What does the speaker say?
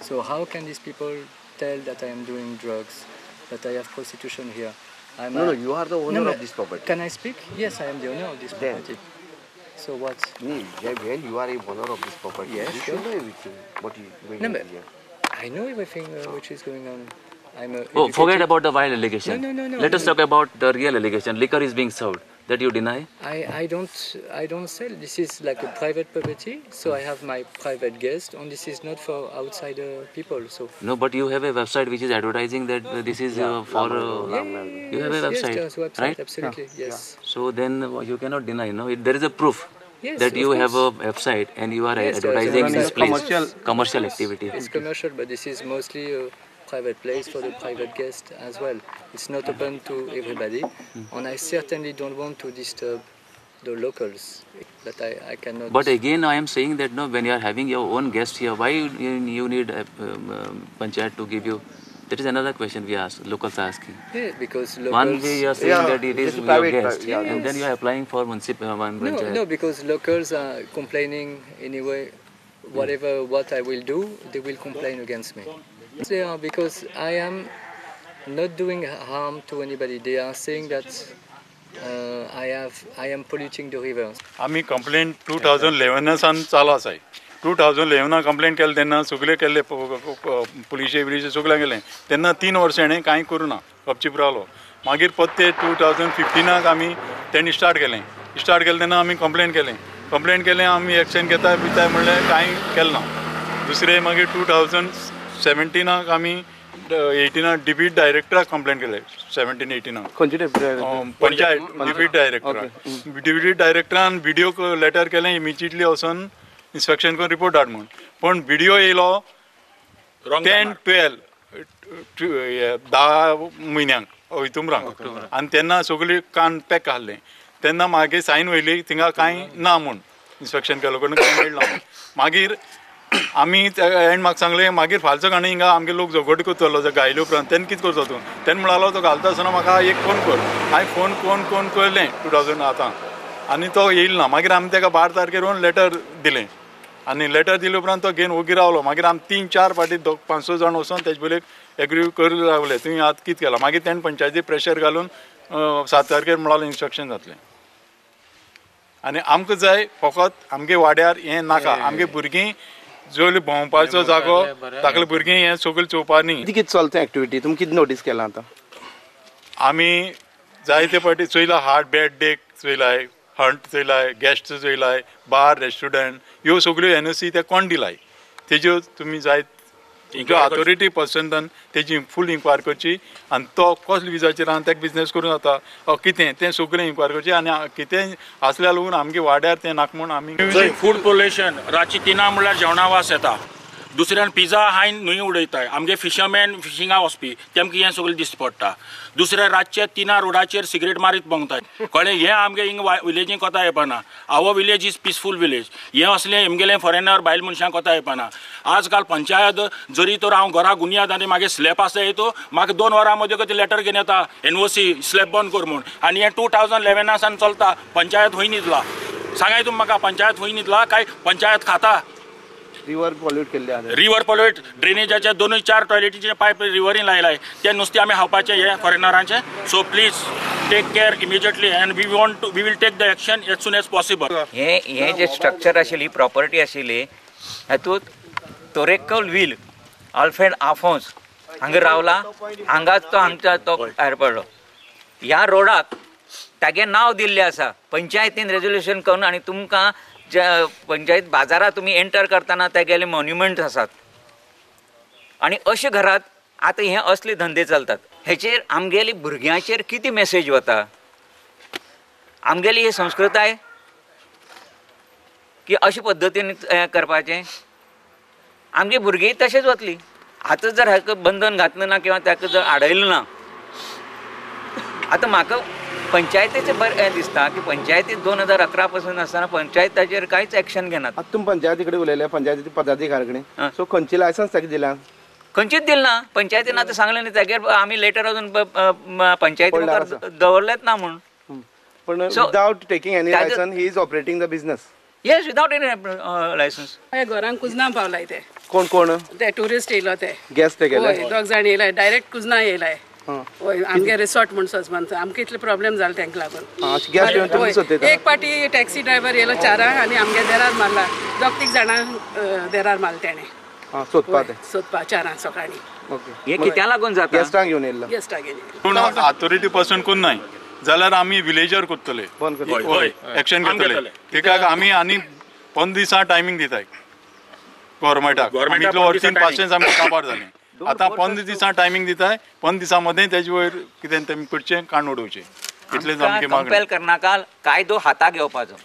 So how can these people tell that I am doing drugs, that I have prostitution here? No, you are the owner of this property. Can I speak? Yes, I am the owner of this property. So what? When you are a owner of this property, yes, you should know everything. What is going on here? I know everything which is going on. I'm oh, forget about the vile allegation. No. Let us talk about the real allegation. Liquor is being served. That you deny? I don't sell. This is like a private property, so I have my private guest, and this is not for outsider people. So no, but you have a website which is advertising that this is for. You have a website, yes, website, right? Absolutely, yes. So then you cannot deny. No, there is a proof. Yes, that you have a website and you are advertising this place. Commercial activity. It's commercial, but this is mostly a private place for the private guest as well. It's not open to everybody, and I certainly don't want to disturb the locals. But I cannot. But again, I am saying that no, when you are having your own guest here, why you need a panchayat to give you? That is another question we ask, locals are asking. Yeah, because locals... One way you are saying that it is your guest, and then you are applying for municipal one panchayat. No, because locals are complaining anyway. Whatever what I will do, they will complain against me. They are, because I am not doing harm to anybody. They are saying that I am polluting the river. आमी complaint 2011 सान चालू आसाय. 2011 complaint केले तेन्ना सगळे केल्ले पुलिशे बिलिशे सगळें केलें तेन्ना 3 वर्सां हेणें कांय करूं ना, गपचीप रावलो. मागीर परते 2015 आमी तेणी स्टार्ट केलें. स्टार्ट केलें तेन्ना आमी कंप्लेंट केलें. कंप्लेंट केलें आमी एक्शन घेता बिता म्हणलें कांय केलें ना. दुसरें मागीर 2017 आमी 18 डिप्युटी डायरेक्टराक कंप्लेंट केलें. 17-18 खंयचे पंचायत डिप्युटी डायरेक्टराक. डिप्युटी डायरेक्टरान व्हिडियो लेटर केलें इमिजिएटली वचून इन्स्पेक्शन करून रिपोर्ट धाड म्हूण. पूण व्हिडियो येयलो 10-12 10 म्हयन्यांक ऑक्टोबराक, आनी तेन्ना सगळी कान पॅक आहलें. तेन्ना मागीर सायन वयली थिंगा कांय ना म्हूण, इन्स्पेक्शन केलो कडून कांय मेळना म्हूण. मागीर आमी एंड म्हाका सांगलें मागीर फालचो काणी हिंगा आमगे लोक झगडो करतलो गायले उपरांत तेन्ना कितें करचो तूं. तेन्ना म्हणालो तो घालता आसतना म्हाका एक फोन कर. हांवें फोन कोण कोण केलें 2000 आतां, आनी तो येयलो ना. मागीर आमी ताका 12 तारखेर येवन लेटर दिलें, आनी लेटर दिले उपरांत तो घेवन ओगी रावलो. मागीर आमी 3-4 फावटी 5-6 जाण वचोन तेजे पयलीं एग्री करूंक लागले तुवें आतां कितें केलां. मागीर तेणें पंचायती प्रेशर घालून 7 तारखेर म्हणालो इन्स्ट्रक्शन जातलें. आनी आमकां जाय फकत आमगे वाड्यार हें नाका. आमगे भुरगीं जोली भोंवपाचो जागो ताकले भुरगीं हें सगळें चोवपा न्ही. कितें चलता एक्टिविटी तुमी कितें नोटीस केलां आतां? आमी जायते फावटी चोयला, हार्ट बॅड डेक चोयलाय, हंट चोयलाय, गेस्ट चोयलाय, बार रेस्टोरंट ह्यो सगळ्यो एनओसी ते कोण दिलाय तेज्यो तुमी जाय ज्यो ऑथोरिटी पर्सनान तेजी फूल इन्क्वायरी करची आनी तो कसल्या विजाचेर आनी ताका बिजनेस करूं जाता कितें तें सगळें इन्क्वायरी करची. आनी कितें आसल्यार लागून आमगे वाड्यार तें नाका म्हूण आमी फूड पोल्युशन रातची 3 म्हणल्यार जेवणा वास येता. दुसऱ्यान पिझ्झा हायन न्हंय उडयताय. आमगे फिशरमॅन फिशिंगा वचपी तेमकां हें सगळें दिसता पडटा. दुसऱ्या रातचे 3 रोडाचेर सिगरेट मारीत भोंवताय. कळ्ळें? हें आमगे हिंगा विलेजीन कोता येवपाना. Our village is peaceful village. हें असलें आमगेलें फॉरेनर बायल मनशांक कोता येवपाना. आजकाल पंचायत जरी तर हांव घरा गुन्यांव आनी मागीर स्लॅब आसा येतो म्हाका 2 वरां मदीं ती लेटर घेवन येता एनओसी स्लॅब बंद कर म्हूण. आनी हें 2011 सावन चलता. पंचायत खंय न्हिदला सांगाय तुमी म्हाका? पंचायत खंय न्हिदला काय पंचायत खाता? रिवर पॉल्यूट केल्ले आसा. रिवर पॉल्यूट ड्रेनेजाचे 2-4 टॉयलेटीचे पायप रिवरीन लायलाय ते नुस्तें आमी खावपाचें हे फॉरेनरांचें. So please take care immediately and we will take the action as soon as possible. हें हें जें स्ट्रक्चर आशिल्ली प्रॉपर्टी आशिल्ली हातूंत तोरेकल व्हील आल्फ्रेड आफोन्स हांगा रावला. हांगाच तो हांगच्या तो भायर पडलो. ह्या रोडाक तागें नांव दिल्लें आसा पंचायतीन रेजोल्युशन करून. आनी तुमकां पंचायत बाजारात तुमी एंटर करतना तेगेले मॉन्युमेंट आसात. आनी अशे घरात आतां हे असले धंदे चलतात. हेचेर आमगेले भुरग्यांचेर कितें मेसेज वता? आमगेली ही संस्कृताय की अशे पद्दतीन करपाचें? आमगे भुरगीं तशेंच वतली. आतां जर हाका बंधन घातलें ना किंवा ताका जर आडयलें ना, आतां म्हाका पंचायतीचें बरें दिसता की पंचायती 2011 पासून आसतना पंचायत ताचेर कांयच एक्शन घेनात. आतां तुमी पंचायती कडेन उलयले, पंचायतीचे पदाधिकारी कडेन, सो खंयची लायसन्स ताका दिलां? खंयचीच दिलें ना. पंचायतीन आतां सांगलें न्ही तागेर आमी लेटर अजून पंचायती मुखार दवरलेंच ना म्हूण. पूण without taking any licence he is operating the business. Yes, without any licence. घरांक कुजना पावलाय ते कोण कोण ते टुरिस्ट येयलो ते गेस्ट गेले? हय, दोग जाण येयले डायरेक्ट कुजना येयले. हय, आमगे रिसॉर्ट म्हूण सजमान आमकां इतले प्रॉब्लेम जाले तांकां लागून. एक पाटी टॅक्सी ड्रायव्हर येयलो 4 आनी आमगे देरार मारला, दोग तीग जाणां देरार मारले तेणें सोदपा 4 सकाळीं. हे कित्याक लागून जाता? गेस्टांक घेवन येयल्लो. गेस्टांक घेवन. पूण ऑथॉरिटी पासून कोण नाय जाल्यार आमी विलेजर करतले, हय एक्शन घेतले. तिका आमी आनी 15 दिसां टायमींग दिताय गव्हर्मेंटाक. इतलो वर्सीन पाशेंच आमकां काबार जालें. आतां 15 दिसां टायमींग दिताय, 15 दिसां मदें तेजे वयर कितें तेमी करचें, काण उडोवचें, इतलेंच आमची मागणी. कंपेल करनाका, कायदो हाताक घेवपाचो.